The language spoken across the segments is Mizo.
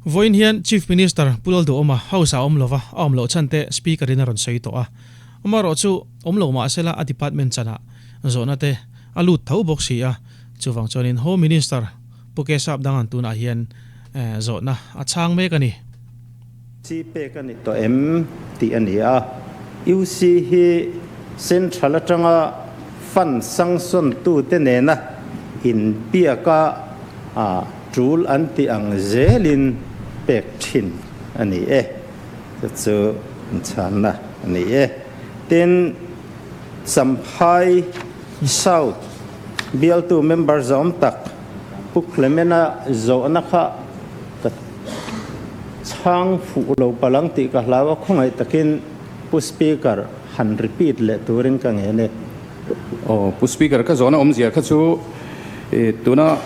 Vawiin hian Chief Minister Pu Lalduhawma House ah awm lova a awm loh chhan te Speaker in a rawn sawi tawh a. Amaherawhchu awm lo mahsela a department chanah zawhna te a lut tho bawk si a. Chuvang chuanin Home Minister Pu Kesap Dangan tunah hian zawhna a chhang mek a ni. Chi pek a ni tawh em tih a ni a. UC hi Central atanga fund sangsawntute nena inbiaka tul an tih ang zelin pek thin a ni e. Chu chu inchhanna a ni e. Tin, Champhai South bialtu member zawm tak Pu Clement-a zawhna kha ka chhang fuh lo palang tih ka hlau a, khawngaih takin Pu Speaker han repeat leh turin ka ngen e. Aw, Pu Speaker, ka zawhna awmzia kha chu tuna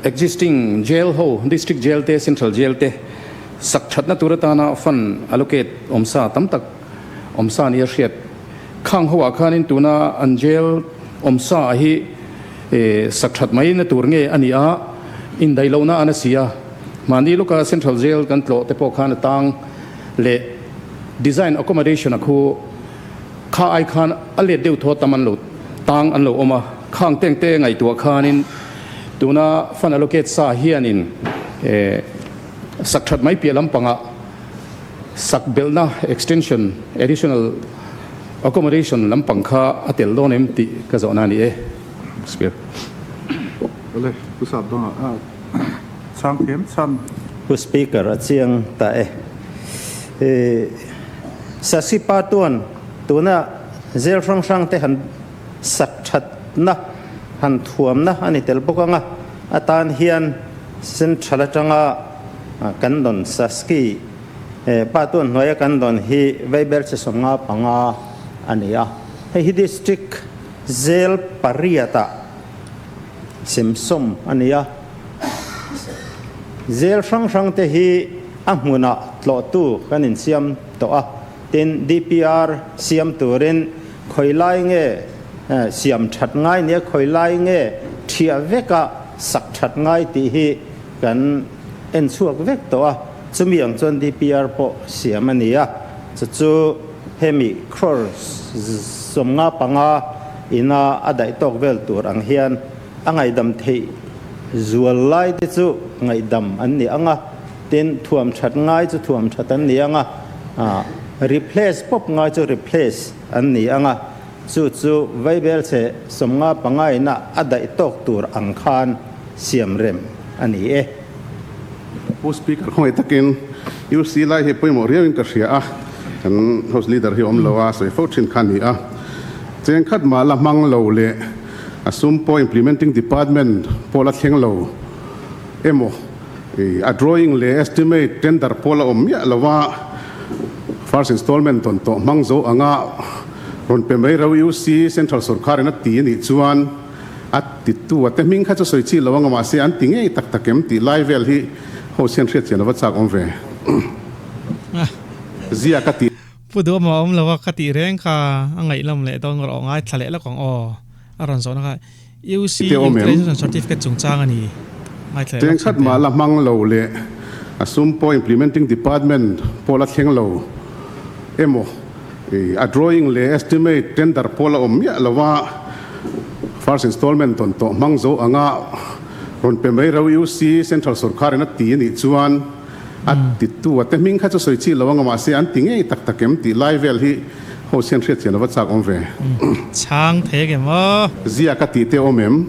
existing jail ho, district jail te, central jail te sak thatna tur atana fund allocate awmsa tam tak awmsa nia hriat. Khang ho ah khanin tuna an jail awmsa ah hi sak that mai na tur nge a ni a, indaih lohna an a si a. Mahni lawka central jail kan tlawh te pawh khan a tang leh design accommodation a khu kha ai khan a let deuh thaw tam an lo tang an lo awm a. Khang teng te ngaihtuah khanin tuna fund allocate sa hianin sak that mai piah lampangah Sak belhna, extension, additional accommodation lampang kha a tel dawn em tih ka zawhna a ni e. Speaker. Awle, Pu Sapdanga a chhang thiam chhan. Pu Speaker, a chiang ta e. Sasipa tuan tuna zel hrang hrang te han sak thatna, han thuamna a ni tel bawk ang a, atan hian Central atanga kan dawn Saski pa tuan hnuaia kan dawn hi Veiber che 55 a ni a. Hei hi District zel pariatah semsawm a ni a. Zel hrang hrang te hi a hmunah tlawhtu kan insiam tawh a. Tin, DPR siam turin khawi lai nge siam that ngai nia khawi lai nge thiah veka sak that ngai tih hi kan en chhuak vek tawh a, chumi ang chuan DPR pawh siam a ni a, chu chu hemi crore 55 ina a daih tawk vel tur ang hian a ngaihdam theih zual lai te chu ngaihdam an ni ang a, tin thuam that ngai chu thuam that an ni ang a, replace pawp ngai chu replace an ni ang a, chu chu Vaibel chhe 55 ina a daih tawk tur ang khan siam rem a ni e. Pu Speaker khawngaih takin UC lai hi pawimawh riauin ka hria a, kan House Leader hi awm lo a, sawi fo thin kha a ni a. Chengkhat mah la hmang lo leh a sum pawh Implementing Department pawh la thleng lo emaw a drawing leh estimate tender pawh la awm miah lo a, first installment dawn tawh hmang zo anga rawn pe mai rau UC Central sawrkharin a ti a nih chuan a titu a te hming kha chu sawi chi lo anga mahse an ti ngei tak tak em tih lai vel hi ho sian hriat chian ava chak awm ve zia ka ti. Pu Duhawm a awm lo a ka tih reng kha a ngaihlam leh dawn rawh ngai thla leh lawk ang aw a rawn zawhna kha UC Te awm em? Utilization Certificate chungchang a ni ngai thla leh lawk Chengkhat thin mah te. la hmang lo leh a sum pawh implementing department pawh la thleng lo emaw A drawing leh estimate tender pawl a awm miah lo a, first installment dawn tawh hmang zo anga rawn pe mai rau UC Central sawrkharin a ti a nih chuan a titu a te hming kha chu sawi chi lo anga mahse an ti ngei tak tak em tih lai vel hi ho sian hriat chian ava chak awm ve. Chhang thei age maw? Ziak a tih te awm em?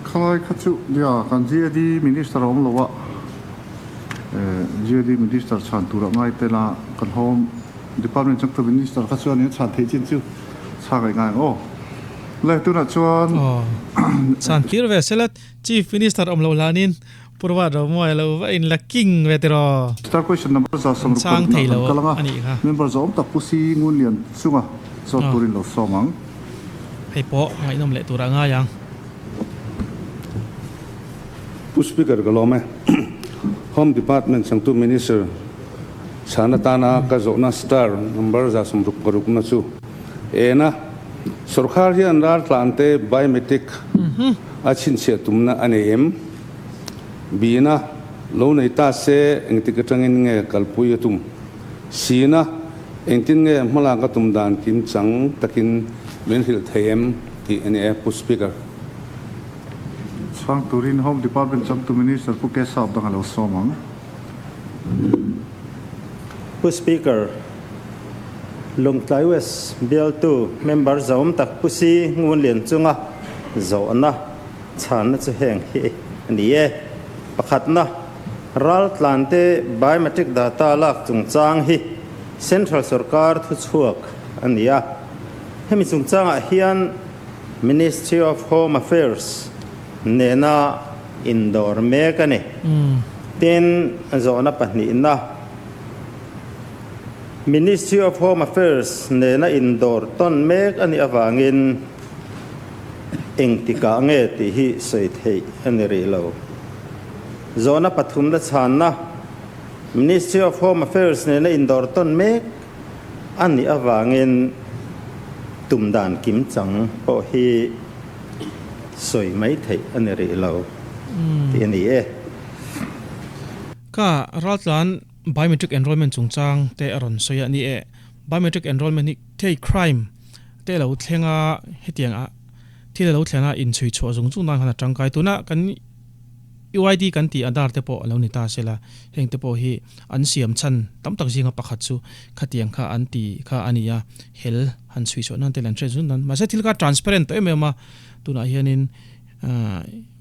Khalai kha chu nia kan GAD Minister a awm lo a. GAD Minister chhan turah ngai tel a, kan Home Department changtu Minister kha chuanin a chhan theih chin chu chhak leh ngai ang aw. Le tunah chuan. Aw, chhan tir ve sela Chief Minister awm loh hlanin Purwat Romuai lo va in la king ve tiraw. Star question number za sawm ruk paruk nah kan kal ang a, member zawm tak Pu Si Ngunlian chunga zawt turin lo sawm ang. Hei pawh ngaihnawm leh turah ngai ang. Pu Speaker ka lawm e. Home Department changtu Minister chhan atana ka zawhna star number 66 na chu en a, sawrkhar hian raltlan te biometric a chhinchhiah tumna a nei em? Bina lo nei ta se engtik atangin nge kalpui a tum? Sina engtin nge hmalak a tum dan kim chang takin min hrilh thei em tih a ni e Pu Speaker. Chhang turin Home Department changtu Minister Pu Keshav dang a lo sawm ang. Pu Speaker, Lungtlai West bialtu member zahawm tak Pu Si Ngunlian chunga zawhna chhanna chu heng hi a ni e. Pakhatna, raltlante biometric data lak chungchang hi Central sorkar thuchhuak a ni a. Hemi chungchangah hian Ministry of Home Affairs nena indawr mek a ni. Tin, zawhna pahnihna, Ministry of Home Affairs nena indawr tawn mek a nih avangin engtikah nge tih hi sawi theih a ni rih lo. Zawhna pathumna chhanna, Ministry of Home Affairs nena indawr tawn mek a nih avangin tum dan kim chang pawh hi sawi mai theih a ni rih lo tih a ni e. Ka raltlan biometric enrollment chungchang te a rawn sawi a ni e. Biometric enrollment hi thei crime te lo thleng a, hetiang a thil a lo thlen a inchhui chhuah zung zung nan khan a tangkai. Tuna kan UID kan tih Aadhaar te pawh a lo ni ta se la, heng te pawh hi an siam chhan tam tak zinga pakhat chu khatiang kha an ti kha a ni a, hel han chhui chhuah nan te leh an hriat zun nan. Mahse thil kha transparent tawh em em a, tunah hianin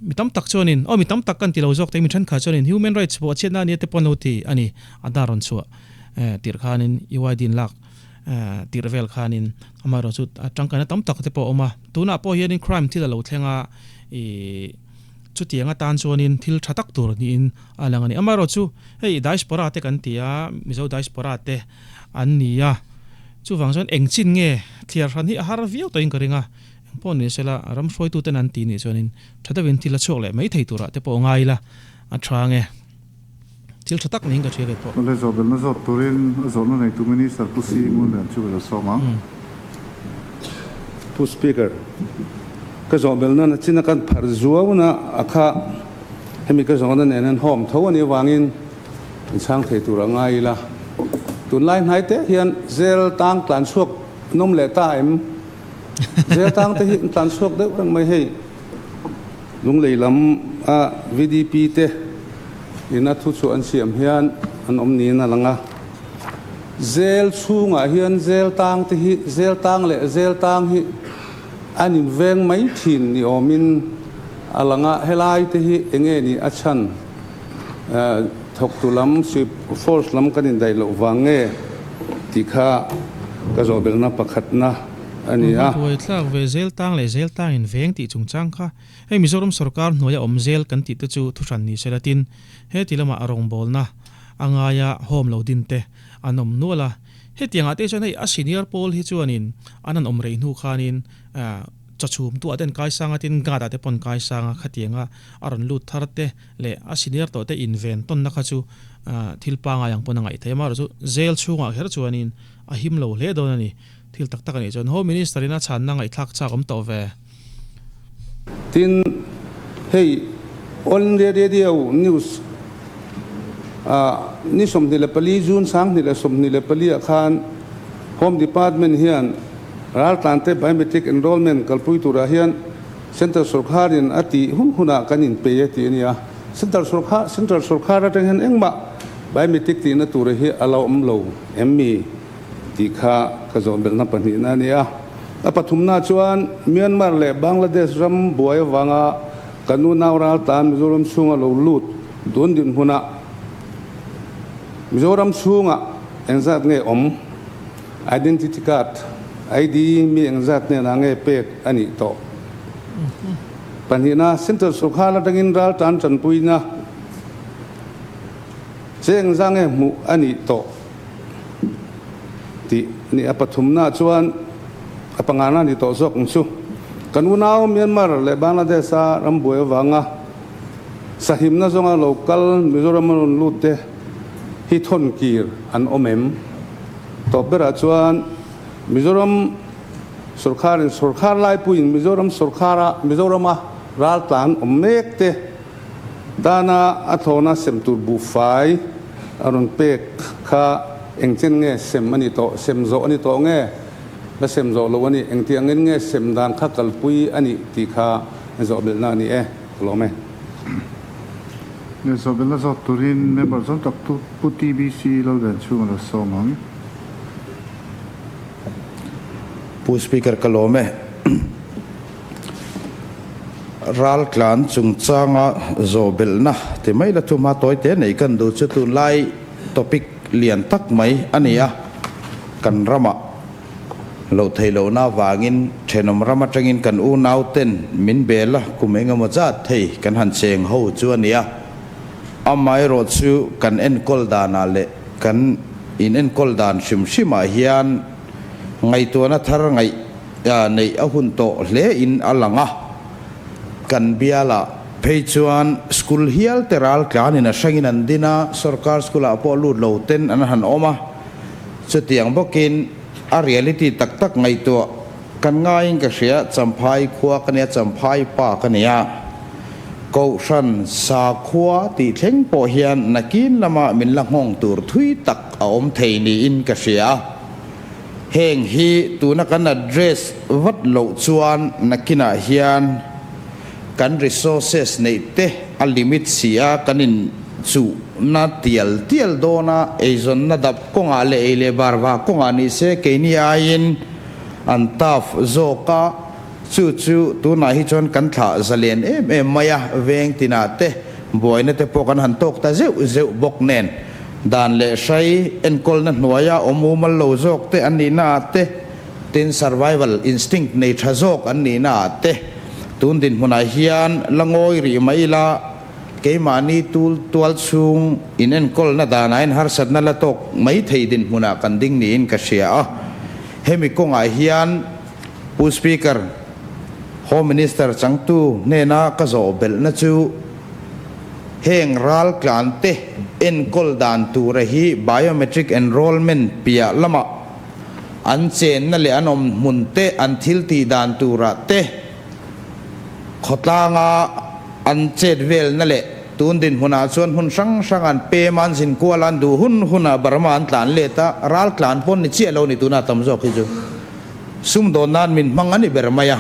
mi tam tak chuanin, aw mi tam tak kan ti lo zawk te, mi thenkhat chuanin human rights pawh a chhiatna a nia te pawh an lo ti a ni, Aadhaar rawn chhuah tirh khanin UID in lak tirh vel khanin amaherawhchu chu tangkaina tam tak te pawh a awm a, tunah pawh hianin crime thil a lo thleng a, ih. Chutiang atan chuanin thil tha tak tur niin a lang a ni. Amaherawhchu hei diaspora te kan ti a, Mizo diaspora te an ni a, chuvang chuan eng chin nge thliar hran hi a har viau tawhin ka ring a, engpawh ni sela ram hruaituten an ti nih chuanin tha deuhin thil a chhuak leh mai thei turah te pawh ngai ila a tha nge. Thil tha tak niin ka hria kei pawh. Awle zawhbelna zawt turin a zawhna neitu Minister Pu Si Ngunlian chu ka lo sawm ang. Pu Speaker, ka zawhbelna na china kan pharh zuauna a kha hemi ka zawhna nen hian hawm tho a nih avangin in chhang thei tur a ngai ila. Tunlai hnai te hian zel tang tlan chhuak nawm leh ta em? Zel tang te hi an tlan chhuak deuh reng mai hei. Lunglei lam a VDP te ina thu chhuah an siam hian an awm niin a lang a. Zel chhungah hian zel tang te hi zel tang leh zel tang hi an inveng mai thin ni awmin a lang a. Helai te hi enge ni a chhan thawktu lam force lam kan indaih loh vang nge tih kha ka zawhbelhna pakhatna a ni a. Buai thlak ve zel tang leh zel tang in veng tih chungchang kha hei Mizoram sorkar hnuaia awm zel kan tih te chu thuhran ni sela tin he ti lamah rawngbawlna a ngaia home lo din te an awm nual a. Hetiang ah te chuan hei a senior pawl hi chuanin an han awm rei hnu khanin chawchhum tu ah te an kai sang a tin guard ah te pawh an kai sang a khatianga a rawn lut thar te leh a senior tawh te inven tawnna kha chu thil pangai ang pawn a ngaih theih a amaherawhchu jail chhungah kher chuanin a him lo hle dawn a ni. Thil tak tak a nih chuan Home Minister in a chhanna ngaihthlak chak awm tawh ve. Tin, hei All India Radio News ah ni 24 June 2024 ah khan Home Department hian raltlante biometric enrollment kalpui turah hian Central sorkharin a tih hun hunah kan inpei e tih a ni a. Central sorkhar Central sorkhar atang hian engmah biometric tihna tur hi a la awm lo em mi? Tih kha ka zawhbelhna pahnihna a ni a. A pathumna chuan Myanmar leh Bangladesh ram buai avanga kan unau raltlan Mizoram chhunga lo lut tun dinhmunah Mizoram chhungah engzat nge awm, Identity Card, ID, mi engzat hnenah nge pek a nih tawh. Pahnihna, Central Sorkar atangin raltlan tanpuina che engzah nge hmuh a nih tawh. Tih a ni. A pathumna chuan a pangana a ni tawh zawk ang chu. Kan unau Myanmar leh Bangladesh-a ram buai avanga sahimna zawnga lo kal Mizoram a rawn lut te hi thawn kir an awm em? Tawp berah chuan Mizoram sorkharin sorkhar laipuiin Mizoram sorkhara Mizorama raltlan awm mek te. Dana a thlawna sem tur buhfai a rawn pek kha engchen nge sem a ni tawh, sem zawh a ni tawh nge la sem zawh lo a nih, engtiangin nge sem dan kha kalpui a nih tih kha zawhbelhna a ni e, ka lawm e. Nge zawhbelhna zawt turin member zawng tak Pu TBC Lalvenchhunga lo sawm ang. Pu Speaker ka lawm e. Raltlan chungchanga zawhbelhna ti mai la thu hma tawi te nei kan duh chu tunlai topic lian tak mai a ni a, kan ramah loh theih lohna avangin thenawm ram atangin kan unau ten min bel a, kum engemaw zat thei kan han cheng ho chu a ni a, amaherawh chu kan enkawl danah leh kan in enkawl dan hrim hrimah hian ngaihtuahna thar ngaih neih a hun tawh hle in a lang a, kan bialah phei chuan school hial te ral tlanin a hrangin an din a, sorkar school ah pawh lut lo ten an han awm a, chutiang bawkin a reality tak tak ngaihtuah kan ngaiin ka hria, Champhai khua ka nia, Champhai pa ka nia, Kohhran sakhua tih thleng pawh hian nakin lama min la nghawng tur thui tak a awm thei niin ka hria. Heng hi tuna kan address vat loh chuan nakinah hian kan resources neih te a limit si a, kan in chuhna tial tial dawn a, eizawnna dap kawngah leh ei leh bar vah kawngah ni se keini aiin an tough zawk a, chu chu tunah hi chuan kan thlah zalen em em mai a, veng tinah te buaina te pawh kan han tawk ta zeuh zeuh bawk nen. Dan leh hrai enkawlna hnuaia awm umal lo zawk te an nihna ah te, tin survival instinct nei tha zawk an nihna ah te, tun dinhmunah hian la ngawi rih mai ila, keimahni tul tual chhung in enkawlna danah in harsatna la tawk mai thei dinhmunah kan ding niin ka hria a. Hemi kawngah hian Pu Speaker, Home Minister changtu hnena ka zawh belhna chu, Heng raltlante enkawl dan tura hi biometric enrollment piah lamah an chenna leh an awm hmun te, an thil tih dan turah te, khawtlanga an chet velna leh tun dinhmunah chuan hmun hrang hranga an pem a, an zin kual a, an duh hun hunah Burma an tlan let a, raltlan pawn ni chiah lo ni tuna tam zawk hi chu sumdawn nan min hmang a ni ber mai a.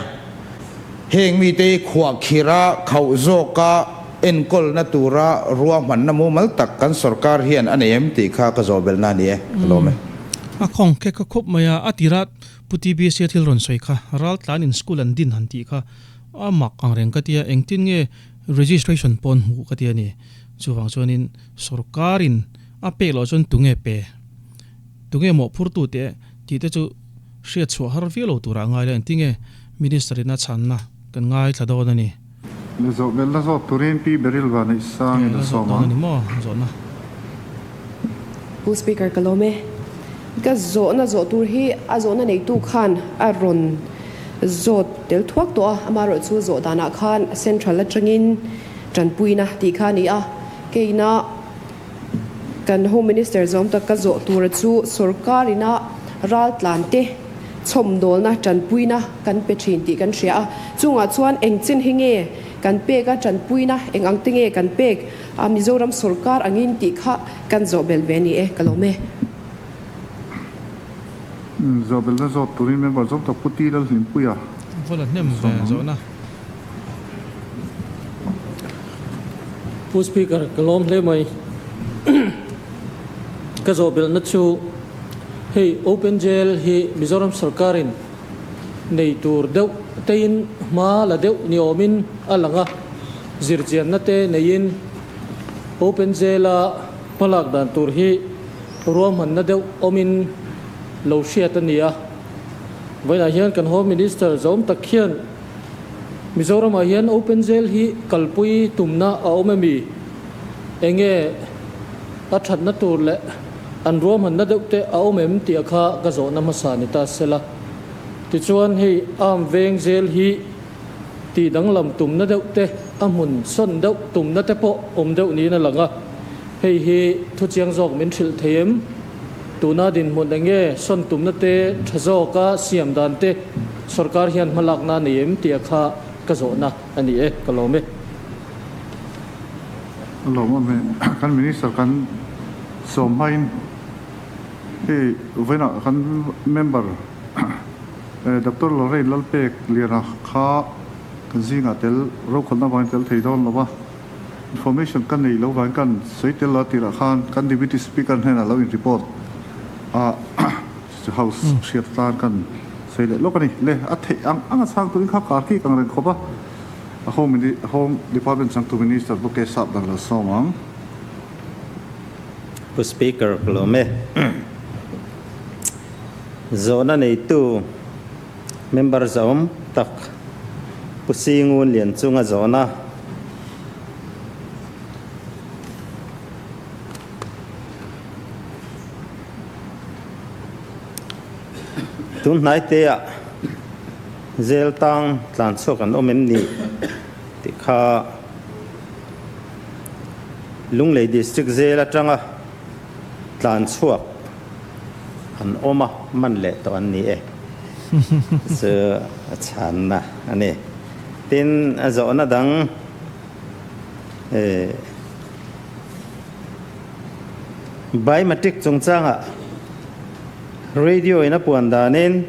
Heng mite hi khuahkhira khauh zawka enkawlna tura ruahmanna mumal tak kan sorkar hian a nei em tih kha ka zawh belhna a ni e, ka lawm e. A khawng kek a khup mai a, a tira Pu TBC a thil rawn sawi kha, raltlan in school an din han tih kha a mak ang reng ka tia, engtin nge registration pawh an hmuh ka ti a ni. Chuvang chuanin sorkarin a pek loh chuan tunge pe, tunge mawhphurtu teh tih te chu Hriat chhuah har viau lo turah ngai la engtinge Minister in a chhanna kan ngaithla dawn a ni. Le zawh belh la zawt turin Pi Beryl Vaneih sang in a sawm ang. Ni maw zawhna. Pu Speaker ka lawm e. Ka zawhna zawh tur hi a zawhna neitu khan a rawn zawt tel thuak tawh a, amaherawh chu zawh danah khan Central atangin tanpuina tih kha a ni a, keina Kan Home Minister zawm tak ka zawh tura chu sorkar ina raltlan te chhawmdawlna tanpuina kan pe thin tih kan hria a, chungah chuan eng chin hi nge kan pek a, tanpuina eng ang te nge kan pek a, Mizoram sorkar angin tih kha kan zawh belh ve a ni e, ka lawm e. Zawh belhna zawt turin member zawm tak Pu T Lalhlimpuia Vawla hnem ve zawhna. Pu Speaker, ka lawm hle mai. Ka zawhbelhna chu hei Open Jail hi Mizoram sorkarin nei tur deuh tein hma la deuh ni awmin a lang a, zirchianna te neiin Open Jail-a hmalak dan tur hi ruahmanna deuh awmin lo hriat a ni a. Vawiinah hian kan Home Minister zawm tak hian Mizoramah hian Open Jail hi kalpui tumna a awm emi? Enge a thatna tur leh an ruahmanna deuh te a awm em tih a kha ka zawhna hmasa ni ta sela. Tichuan hei arm veng jail hi tih danglam tumna deuh te, a hmun sawn deuh tumna te pawh awm deuh niin a lang a. Hei hi thu chiang zawk min hrilh thei em? Tuna dinhmun enge sawn tumna te tha zawka siam dan te sorkar hian hmalakna a nei em tih a kha ka zawhna a ni e, ka lawm e. A lawm awm e. Kan Minister kan sawm hmain hei vawiinah kan member Doctor Lorraine Lalpek Liana kha kan zingah tel rokhawlhna avangin tel thei dawn lo va, information ka nei lo vangin kan sawi tel lo a tirah khan kan Deputy Speaker hnenah lo in report a House hriat tan kan sawi leh lawk a ni. Le a theih ang ang a chhang turin kha kar kik ang reng khawp a. A Home Home Department changtu Minister Pu K Sap dang lo sawm ang. Pu Speaker ka lawm e. Zawhna neitu member zawm tak Pu Singun Lianchunga zawhna. Tun hnai te ah Zel tang tlan chhuak an awm em ni tih kha Lunglei District zel atanga tlan chhuak an awm a, man leh tawh an ni e chu a chhanna a ni. Tin, a zawhna dang Biometric chungchangah radio in a puan danin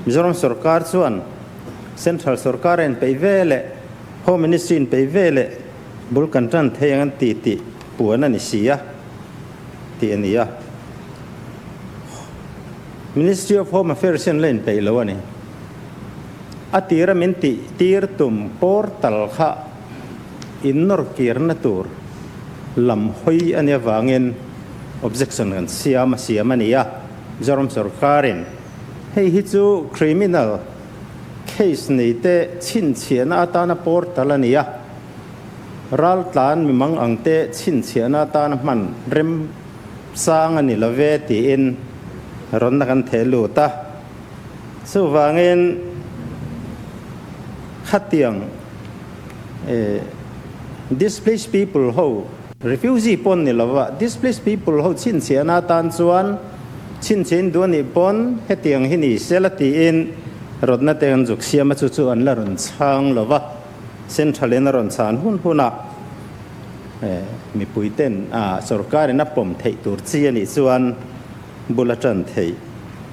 Mizoram sorkar chuan Central sorkar a inpeih ve leh Home Ministry inpeih ve leh bul kan tan thei ang an ti tih puan a ni si a tih a ni a. Ministry of Home Affairs hian la inpeih lo a ni. A tira min tih tir tum portal kha innawr kirna tur lam hawi a nih avangin objection kan siam a siam a ni a. Mizoram sorkarin hei hi chu criminal case nei te chhinchhiahna atana portal a ni a, raltlan mimang ang te chhinchhiahna atana hman remchang a ni lo ve tiin rawnna kan theh lut a. Chuvangin khatiang displaced people ho, Refugee pawn ni lova displaced people ho chhinchhiahna atan chuan chhinchhiahin duh anih pawn hetiang hi ni sela tiin rawtna te an zuk siam a, chu chu an la rawn chhang lova, central in a rawn chhan hun hunah mipui ten a sorkar in a pawm theih tur chi anih chuan bul a tan theih.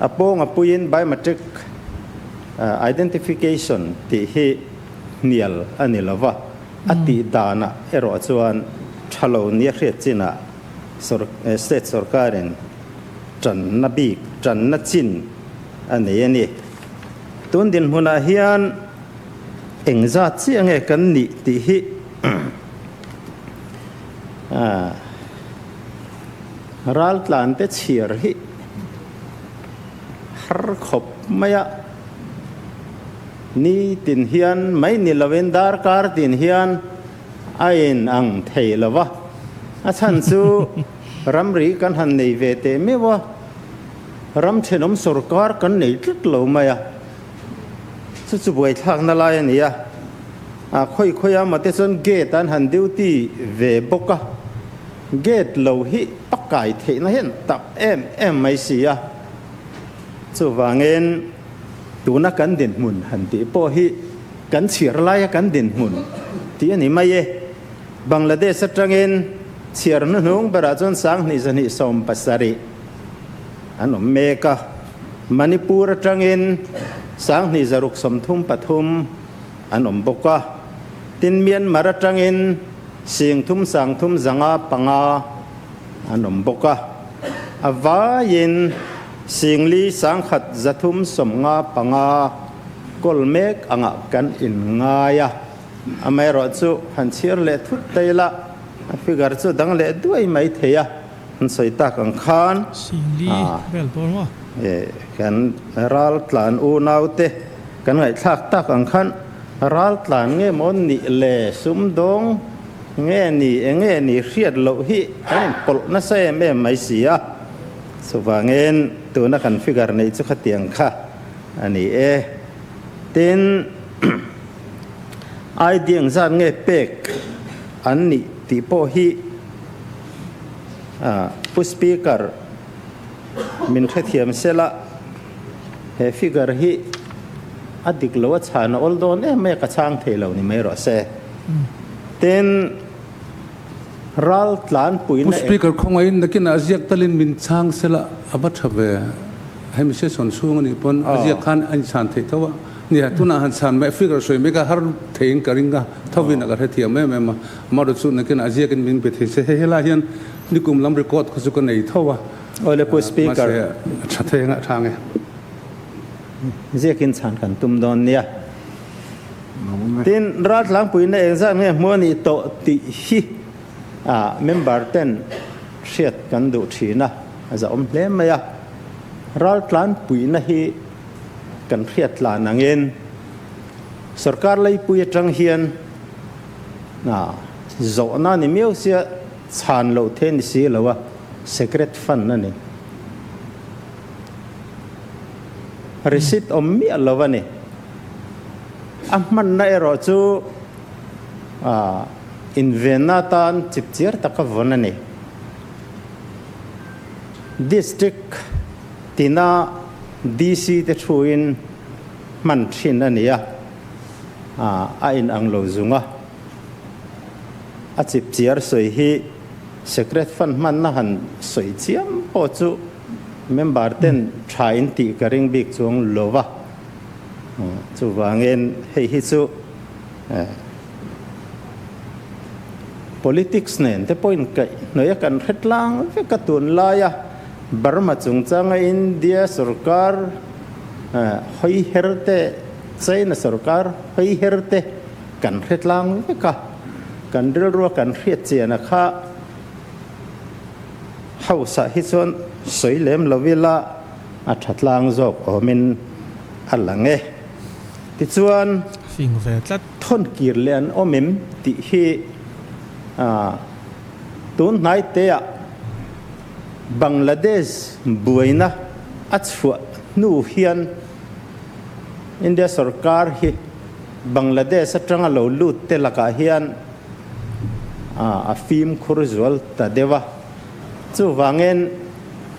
A pawng a puiin biometric identification tih hi hnial a ni lova. A tih danah erawh chuan tha lo nia hriat chinah state sorkarin tanna bik, tanna chin a nei a ni. Tun dinhmunah hian engzat chiah nge kan nih tih hi raltlante chhiar hi har khawp mai a. Ni tin hian mai ni lovin darkar tin hian a in ang thei lo va, a chhan chu ramri kan han nei ve teh meuh a, ram thenawm sorkar kan nei tlat lo mai a, chu chu buaithlakna lai a ni a, a khawi khawi a mate chuan gate an han duty ve bawk a, gate lo hi a kai theihna hian tak em em mai si a, chuvangin. Tuna kan dinhmun han tih pawh hi kan chhiar laia kan dinhmun tih a ni mai e. Bangladesh atangin chhiar hnuhnung berah chuan 2270 an awm mek a, Manipur atangin 2633 an awm bawk a, tin Myanmar atangin 3305 an awm bawk a, a vaiin Singli 1335 kawl mek angah kan inngai a, amaherawhchu han chhiar leh thut ta ila a figure chu dang leh duai mai thei a, an sawi tak ang khan Singli vel bawr maw? Kan raltlan unaute kan ngaihthlak tak ang khan raltlan nge maw nih le sumdawng nge ni enge ni hriat loh hi kan inpawlh nasa em em mai si a. Chuvangin tuna kan figure neih chu khatiang kha a ni e. Tin, ID engzat nge pek an nih tih pawh hi Pu Speaker min hrethiam sela he figure hi a dik lo a chhan a awl dawn em mai a, ka chhang thei lo ni mai rawh se. Tin. Ral tlan Pu puina eng. Speaker, khawngaihin nakinah a ziak talin min chhang sela a va tha ve. Hemi session chhung a nih pawn a ziak khan a inchhan theih tho a. Nia, tunah han chhan mai, figure sawi mai kha har theiin ka ring a, thovin a ka hrethiam em em a. Amaherawhchu chu nakinah a ziakin min pe thei se. Hei helai hian nikum lam record kha chu ka nei tho a. Awle Pu Speaker. Mahse, a tha thei anga a tha nge. Ziakin chhan kan tum dawn nia. Tin, raltlangpuina engzat nge hmuh a nih tawh tih hi member ten hriat kan duh thin a, a zahawm hle mai a. Raltlanpuina hi kan hriat tlan angin sorkar leipui atang hian zawhna ni miau sia chhan loh the ni si lo a, secret fund a ni. Receipt awm miah lo a ni. A hmanna erawh chu invenna atan chipchiar taka vawn a ni. District tina DC te thuin hman thin a ni a, a inang lo zung a. A chipchiar sawi hi Secret Fund hmanna han sawi chiam pawh chu Member ten tha in tih ka ring bik chuang lo va, chuvangin hei hi chu politics nen te pawhin kaih hnawih a kan hre tlang vek a tunlaia Burma chungchanga India sorkar hawi her te, China sorkar hawi her te kan hre tlang vek a, kan rilrua kan hriat chian a kha. Hausa hi chuan sawi lem lo ila a tha tlang zawk awmin a lang e. Tichuan, Fing ve tlat. Thawn kir leh an awm em tih hi tun hnai teah Bangladesh buaina a chhuah hnu hian India sorkar hi Bangladesh atanga lo lut te lakah hian a fimkhur zual ta deuh a. Chuvangin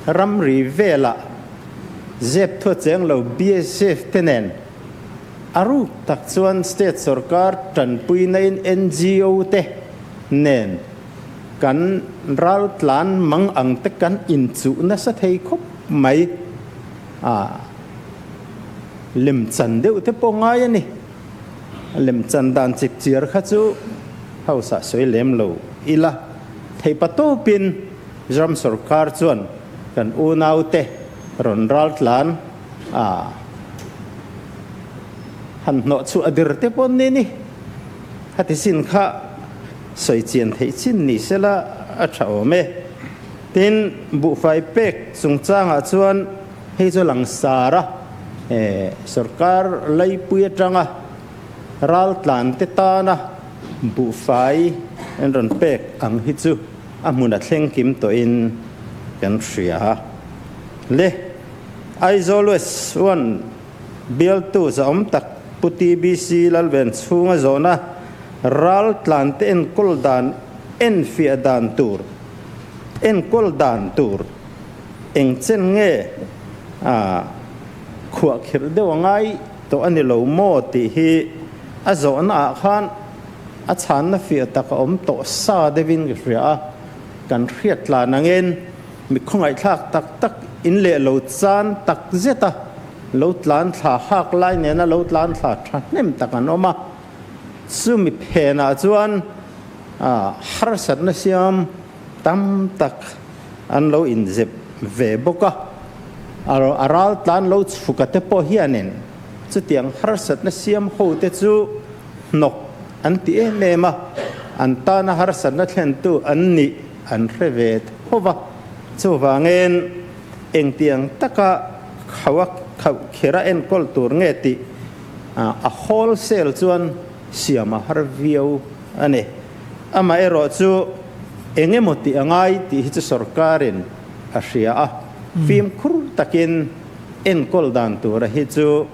ramri velah zep thua cheng lo BSF te nen a ruk tak chuan state sorkar tanpuinain NGO te nen kan raltlan mang ang te kan inchuh nasa thei khawp mai a, lemchan deuh te pawh ngai a ni. Lemchan dan chip chiar kha chu House ah sawi lem lo ila, theihpa tawpin ram sorkar chuan kan unaute rawn raltlan a han hnawh chhuah dir te pawh ni ni. Hati sin kha sawi chian theih chin ni sela a tha awm e. Tin, buhfai pek chungchangah chuan hei chu langsar a, sorkar laipui atanga Raltlan te tana buhfai an rawn pek ang hi chu a hmun a thleng kim tawhin kan hria. Le Aizawl West one bialtu zahawm tak Pu TBC Lalven chhunga zawhna raltlan te enkawl dan enfiah dan tur enkawl dan tur eng chen nge a khuahkhirh deuh a ngai Tawh a ni lo maw tih hi a zawhna ah khan a chhanna fiah tak a awm tawh sa deuhin ka hria a, kan hriat tlan angin mi khawngaihthlak tak tak in leh lo chan tak zet a, lo tlan thla hak lai nena lo tlan thla thahnem tak an awm a, chumi phenah chuan harsatna siam tam tak an lo inzep ve bawk a. A ral tlan lo chhuka te pawh hianin chutiang harsatna siam ho te chu hnawk an ti em em a, an tana harsatna thlentu an nih an hre ve tho va. Chuvangin engtiang taka khauh a khauh khera enkawl tur nge tih a wholesale chuan siam a har viau a ni. Amaherawh chu engemaw tih a ngai tih hi chu sorkarin a hria a, fimkhur takin enkawl dan tura hi chu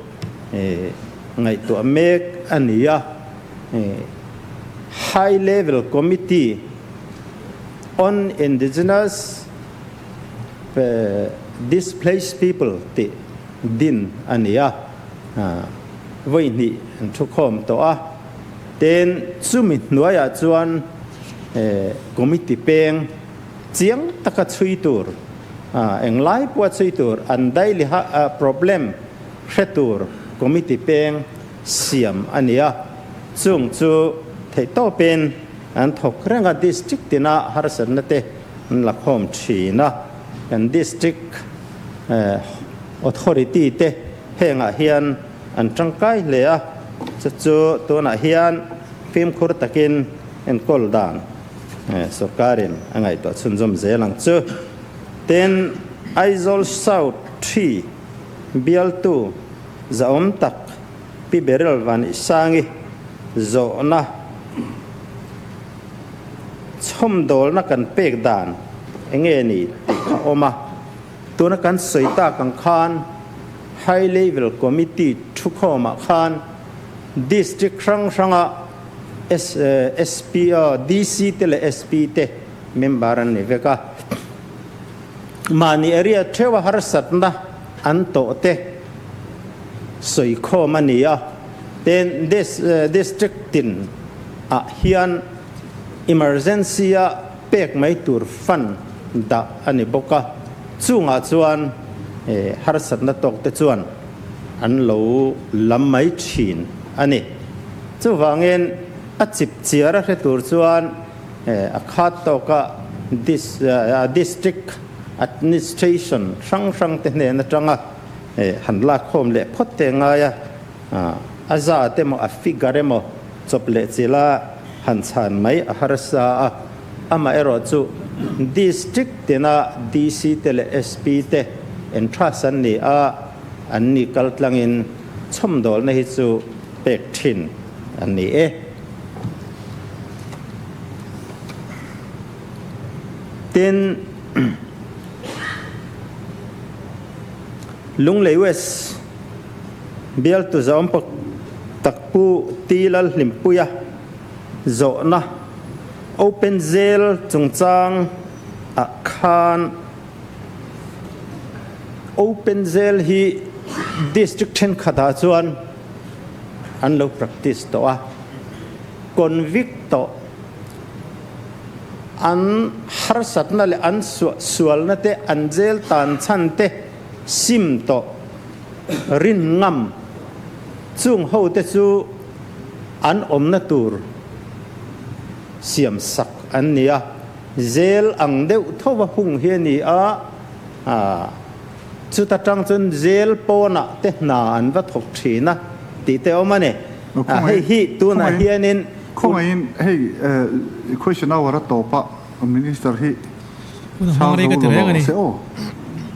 ngaihtuah mek a ni a. High Level Committee on Indigenous Displaced People tih din a ni a, vawi hnih an thukhawm tawh a. Tin, chumi hnuaiah chuan. Committee peng chiang taka chhui tur, englai pawha chhui tur, an daily problem hre tur committee peng siam a ni a. Chung chu theihtawpin an thawk reng a, district tina harsatna te an la khawm thin a. Kan district authority te hengah hian an tangkai hle a, chu chu tunah hian fimkhur takin enkawl dan sorkarin a ngaihtuah chhunzawm zel ang chu. Tin, Aizawl South ṭhi bialtu zahawm tak Pi Beryl Vanisangi zawhna chhawmdawlna kan pek dan enge ni tih kha awm a. Tuna kan sawi tak ang khan High Level Committee thukhawmah khan District hrang hranga SP, DC te leh SP te member an ni vek a. Mahni area theuha harsatna an tawh te sawikhawm a ni a. Tin, District tin ah hian emergency a pek mai tur fund dah a ni bawk a. Chungah chuan harsatna tawk te chuan an lo lam mai thin a ni. Chuvangin a chip chiar a hre tur chuan a khat tawka District Administration hrang hrang te hnen atanga han lakkhawm leh phawt te ngai a, a zat emaw a figure emaw chawp leh chila han chhan mai a harsa a, amaherawhchu District tina DC te leh SP te entrance an ni a, an ni kal tlangin chhawmdawlna hi chu pek thin a ni e. Tin, Lunglei West bialtu zawm tak Pu T Lalhlimpuia zawhna Open Jail chungchang ah khan Open Jail hi District thenkhatah chuan an lo practice tawh a, convict tawh an harsatna leh an suahsualna te, an jail tan chhan te sim tawh rin ngam chung ho te chu an awmna tur siam sak an ni a. Zel ang deuh tho a hung hi a ni a, chuta tang chuan zel pawnah te hna an va thawk thin a tih te awm a ni. Hei hi tunah hianin. Khawngaihin hei question hour a tawp a Minister hi chhang zo lo rawh se aw.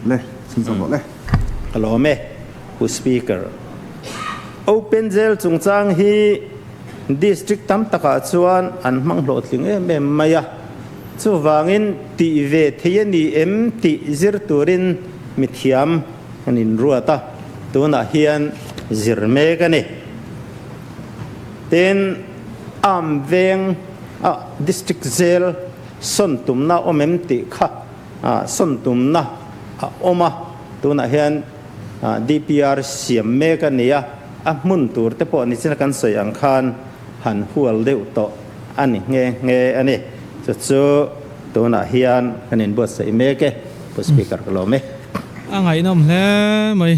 Le, chhunzawm rawh le. Ka lawm e, Pu Speaker. Open Jail chungchang hi District tam takah chuan an hmang hlawhtling em em mai a, chuvangin tih ve thei a ni em tih zir turin mithiam an inruat a, tunah hian zir mek a ni. Tin, Arm veng a District Jail sawn tumna awm em tih kha sawn tumna a awm a, tunah hian DPR siam mek a ni a, a hmun tur te pawh nichin a kan sawi ang khan han hual deuh tawh a ni nghe nghe a ni. Chu chu tunah hian kan inbuatsaih mek e, Pu Speaker ka lawm e. A ngaihnawm hle mai.